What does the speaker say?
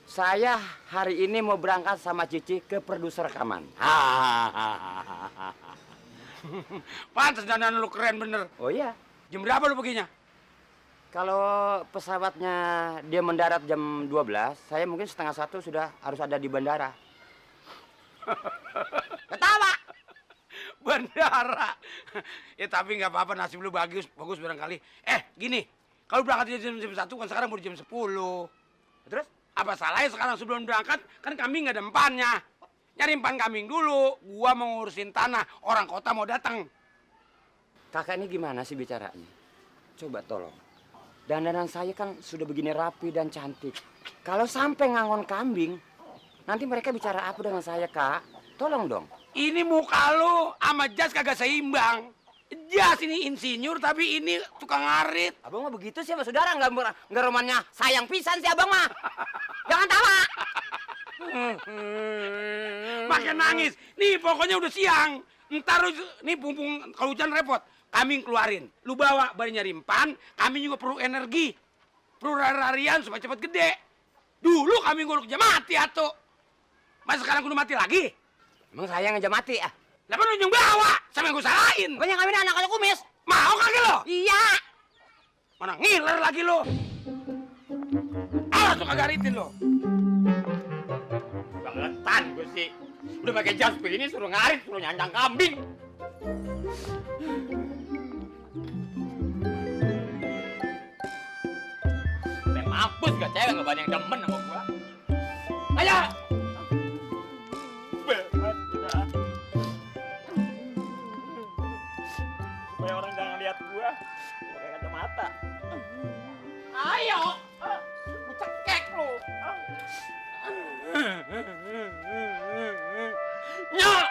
Saya hari ini mau berangkat sama Cici ke produser rekaman. Pantes dandan lu keren bener. Oh iya, Jam berapa lu perginya? kalau pesawatnya dia mendarat jam 12, saya mungkin setengah 1 sudah harus ada di bandara. Ketawa. Bandara. Ya tapi nggak apa-apa, nasib lu bagus barangkali. Gini, kalau berangkat jam 1 kan sekarang baru jam 10. Terus? Apa salahnya sekarang sebelum berangkat kan kambing nggak ada empannya. Nyari empan kambing dulu. Gua mau ngurusin tanah, orang kota mau datang. Kakak ini gimana sih bicaranya? Coba tolong. Dandanan saya kan sudah begini rapi dan cantik. Kalau sampai ngangon kambing, nanti mereka bicara apa dengan saya, Kak? Tolong dong. Ini muka lu sama jas kagak seimbang. Jas ini insinyur tapi ini tukang ngarit. Abang mah begitu sih sama saudara, nggak romannya sayang pisan sih abang mah. Jangan tawa. Makin nangis. Nih pokoknya udah siang. Ntar lu, nih pumpung kalau hujan repot. Kambing keluarin. Lu bawa bari nyari empan. Kambing juga perlu energi. Perlu lari-larian supaya cepet gede. Dulu kambing gua udah mati atuh. Masa sekarang kudu mati lagi? Emang saya ngajak mati ah? Kenapa lu yang bawa? Sama yang gua salahin. Banyak kami anak kalau kumis. Mau kagak lo? Iya. Mana ngiler lagi lo? Awas tuh kagak ritin lo. Bangetan gue sih. Udah pakai jas begini suruh ngarit, suruh nyandang kambing. Mampus gak cewek gak banyak yang demen sama gua. Ayo. Berat udah. Supaya orang jangan lihat gua pakai kacamata. Ayo. Gua cekek lu. Nyok!